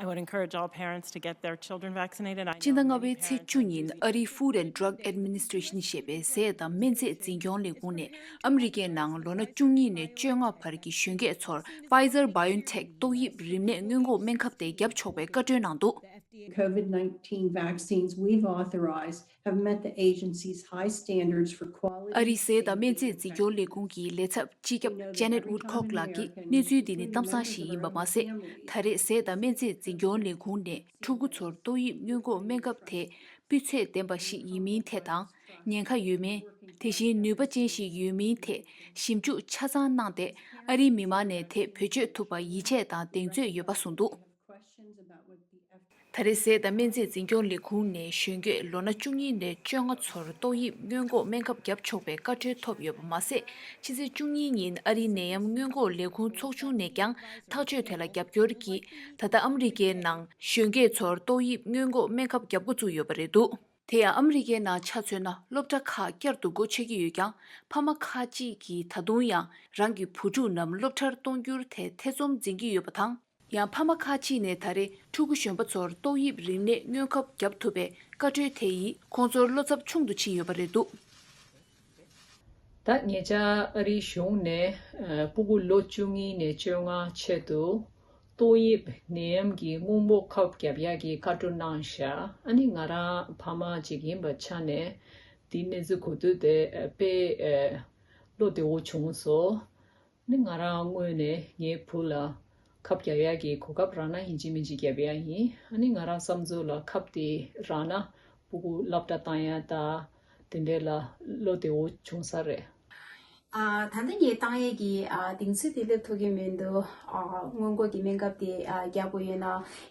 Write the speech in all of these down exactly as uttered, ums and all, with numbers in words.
would encourage all parents to get their children vaccinated. I སྤྱི་know ཟླ་ལྔ་many པའི་ཚེས་parents བཅུ་ཉིན་ཨ་རིའི་Food and Drug Administration ཞེས་པའི་ཟས་དང་སྨན་རྫས་འཛིན་སྐྱོང་ལས་ཁུངས་ནས་ཨ་མི་རི་ཀའི་ནང་ལོ་ན་བཅུ་གཉིས་ནས་བཅོ་ལྔ་བར་གྱི་གཞོན་སྐྱེས་ཚོར་Pfizer BioNTech་ཏོག་དབྱིབས་རིམས་ནད་སྔོན་འགོག་སྨན་ཁབ་དེ་བརྒྱབ་ཆོག་པའི་བཀའ་འཁྲོལ་གནང་འདུག COVID nineteen vaccines we've authorized have met the agency's high standards for quality. ཨ་རིའི་ཟས་དང་སྨན་རྫས་འཛིན་སྐྱོང་ལས་ཁུངས་ཀྱི་ལས་ཚབ་སྤྱི་ཁྱབ་Janet Woodcock་ལགས་ཀྱིས་གནས་ཚུལ་འདི་ནི་གཏམ་བཟང་ཞིག་ཡིན་པ་མ་ཟད། ད་རེས་ཟས་དང་སྨན་རྫས་འཛིན་སྐྱོང་ལས་ཁུངས་ནས་ཕྲུ་གུ་ཚོར་ཏོག་དབྱིབས་སྔོན་འགོག་སྨན་ཁབ་དེ་སྤུས་ཚད་ལྡན་པ་ཞིག་ཡིན་མིན་ཐད་དང་། ཉེན་ཁ་ཡོད་མིན། དེ་བཞིན་ནུས་པ་ཅན་ཞིག་ཡོད་མིན་ཐད་ཞིབ་འཇུག་ཆ་ཚང་གནང་སྟེ། ཨ་རིའི་མི་མང་ནས་དེ་བེད་སྤྱོད་ཐུབ་པར་ཡིད་ཆེས་དང་གདེང་ཚོད་ཡོད་པ་གསུངས་འདུག་ད་རེས་ཟས་དང་སྨན་རྫས་འཛིན་སྐྱོང་ལས་ཁུངས་ནས་གཞོན་སྐྱེས་ལོ་ན་བཅུ་གཉིས་ནས་བཅོ་ལྔ་ཚོར་ཏོག་དབྱིབས་སྔོན་འགོག་སྨན་ཁབ་བརྒྱབ་ཆོག་པའི་བཀའ་འཁྲོལ་ཐོབ་ཡོད་པ་མ་ཟད། ཕྱི་ཚེས་བཅུ་གཉིས་ཉིན་ཨ་རིའི་ནད་ཡམས་སྔོན་འགོག་ལས་ཁུངས་ཚོགས་ཆུང་ནས་ཀྱང་ཐག་གཅོད་དེ་ལ་རྒྱབ་སྐྱོར་གྱིས། ད་ལྟ་ཨ་མི་རི་ཀའི་ནང་གཞོན་སྐྱེས་ཚོར་ཏོག་དབྱིབས་སྔོན་འགོག་སྨན་ཁབ་བརྒྱབ་འགོ་བཙུགས་ཡོད་པ་རེད་འདུག་དེ་ཡང་ཨ་མི་རི་ཀའི་ནང་ཆ་མཚོན་ན། སློབ་གྲྭ་ཁག་བསྐྱར་དུ་སྒོ་ཕྱེ་གི་ཡོད་ཀྱང་། ཕ་མ་ཁག་ཅིག་གིས་ད་དུང་ཡང་རང་གི་བུ་ཕྲུག་རྣམས་སློབ་གྲྭར་གཏོང་རྒྱུར་དེ་ཐེ་ཚོམ་འཛིན་གྱི་ཡོད་པ་དང་། ཡང་ཕ་མ་ཁག་ཅིག་ནས་ད་རེས་ཕྲུ་གུ་གཞོན་པ་ཚོར་ཏོག་དབྱིབས་རིམས་ནད་སྔོན་ཁབ་བརྒྱབ་ཐུབ་པའི་བཀའ་འཁྲོལ་དེ་ཡིས་ཁོང་ཚོར་བློ་འཚབ་ཆུང་དུ་ཕྱིན་ཡོད་པ་རེད་འདུག་ད་ཉེ་ཆར་ཨ་རིའི་གཞུང་ནས་ཨ་སྤུ་གུ་ལོ་བཅུ་གཉིས་ནས་བཅོ་ལྔ་ཆེད་དུ་ཏོག་དབྱིབས་ནད་ཡམས་ཀྱི་སྔོན་འགོག་ཁབ་བརྒྱབ་ཡག་གི་བཀའ་འཁྲོལ་གནང་བཞག་ཨ་ནི་ང་རང་ཕ་མ་ཅིག་ཡིན་པའི་ཆ་ནས་འདི་གནས་ཚུལ་གོ་དུས་དེ་ཨ་དཔེ་ཨ་བློ་བདེ་བོ་བྱུང་སོང་། ནི་ང་རང་ངོས་ནས་ངའི་བུ་ལ་ཁབ་རྒྱག་ཡག་གི་གོ་སྐབས་རག་ན་ཡིན་གཅིག་མིན་གཅིག་རྒྱབ་ཡག་ཡིན། ཨ་ནི་ང་རང་བསམ་ཚུལ་ལ་ཁབ་དེ་རག་ན་སྤུ་གུ་སློབ་གྲྭ་བཏང་ཡག་དང་དེ་འདྲས་ལ་བློ་བདེ་བོ་བྱུང་ས་རེད། ཨ་ད་ལྟ་ངས་བཏང་ཡས་ཀྱི་ཨ་གདེང་ཚོད་དེ་སླེབས་ཐུབ་ཀྱི་མི་འདུག་ཨ་སྔོན་འགོག་གི་སྨན་ཁབ་དེ་ཨ་རྒྱག་དགོས་ཡོད་ན།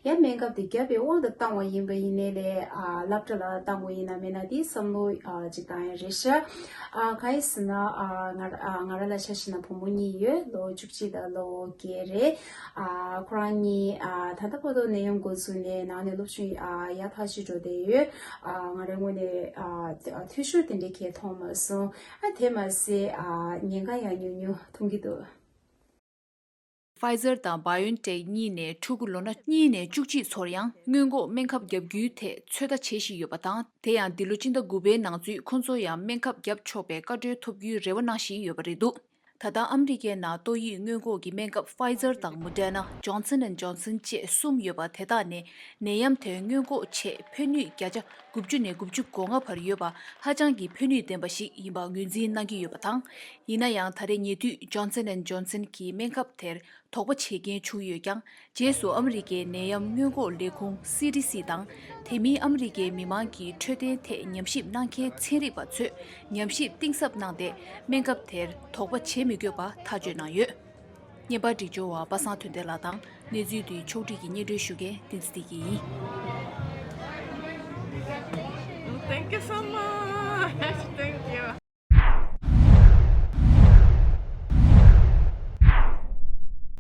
ཡང་སྨན་ཁབ་དེ་བརྒྱབ་པའི་དབང་དུ་བཏང་བ་ཡིན་པ་ཡིན་ནའི་ལས་ཨ་སློབ་གྲྭ་ལ་བཏང་དགོས་ཡིན་ན་མེད་ན་དེ་བསམ་བློ་ཨ་ཅིག་བཏང་ཡས་རེད་ཤག་ཨ་གང་ཡིན་ཟེར་ན་ཨ་ང་ར་ཨ་ང་ར་ལ་ཆ་བཞག་ན་བུ་མོ་གཉིས་ཡོད། ལོ་བཅུ་གཅིག་དང་ལོ་བརྒྱད་རེད། ཨ་ཁོ་རང་གཉིས་ཨ་ད་ལྟ་བར་དུ་ནད་ཡམས་འགོ་བཙུགས་ནས་ནང་ནས་སློབ་སྦྱོང་ཨ་ཡག་ཐག་ཆོད་འགྲོ་བསྡད་ཡོད། ཨ་ང་རའི་ངོས་ནས་ཨ་འཐུས་ཤོར་དེ་འདྲའི་གང་ཡང་མཐོང་མ་སོང་། ཨ་དེ་མ་ཟད་ཨ་ཉེན་ཁ་ཡང་ཉུང་ཉུང་མཐོང་གི་འདུག Pfizer་དང་BioNTech་གཉིས་ནས་ཕྲུ་གུ་ལོ་ན་གཉིས་ནས་བཅུ་གཅིག་ཚོར་ཡང་སྔོན་འགོག་སྨན་ཁབ་བརྒྱབ་རྒྱུའི་ཐད་ཚོད་ལྟ་བྱེད་བཞིན་ཡོད་པ་དང་། དེ་ཡང་འདི་ལོ་སྤྱི་ཟླ་དགུ་པའི་ནང་ཚུད་ཁོང་ཚོ་ཡང་སྨན་ཁབ་བརྒྱབ་ཆོག་པའི་བཀའ་འཁྲོལ་ཐོབ་རྒྱུའི་རེ་བ་གནང་བཞིན་ཡོད་པ་རེད་འདུག་ད་ལྟ་ཨ་མི་རི་ཀའི་ནང་ཏོག་དབྱིབས་སྔོན་འགོག་གི་སྨན་ཁབ་Pfizer་དང་Moderna། Johnson and Johnson་བཅས་གསུམ་ཡོད་པ་དེ་དག་ནས་ནད་ཡམས་དེ་སྔོན་འགོག་ཆེད་ཕན་ནུས་བརྒྱ་ཆ་དགུ་བཅུ་ནས་དགུ་བཅུ་གོ་ལྔ་བར་ཡོད་པ་ཧ་ཅང་གི་ཕན་ནུས་ལྡན་པ་ཞིག་ཡིན་པ་ངོས་འཛིན་གནང་གི་ཡོད་པ་དང་། ཡིན་ན་ཡང་ད་རེས་ཉེ་དུས་Johnson and Johnson་གྱི་སྨན་ཁབ་དེར་དོགས་པ་བྱེད་མཁན་བྱུང་ཡོད་ཀྱང་། རྗེས་སུ་ཨ་མི་རི་ཀའི་ནད་ཡམས་སྔོན་འགོག་ལས་ཁུངས་CDC་དང་། དེ་མིན་ཨ་མི་རི་ཀའི་མི་མང་གི་འཕྲོད་བསྟེན་ཐད་ཉམས་ཞིབ་གནང་མཁན་ཚན་རིག་པ་ཚོས་ཉམས་ཞིབ་གཏིང་ཟབ་གནང་སྟེ། སྨན་ཁབ་དེར་དོགས་པ་བྱེད་མི་དགོས་པ་ཐག་གཅོད་གནང་ཡོད། བརྙན་པར་སྒྲིག་སྦྱོར་བ་པ་སངས་དོན་ལྡན་ལགས་དང་། གནས་ཚུལ་འདི་ཕྱོགས་བསྒྲིགས་ཀྱིས་སྙན་སྒྲོན་ཞུ་མཁན་བསྟན་འཛིན་བདེ་སྐྱིད་ཡིན། Thank you so much.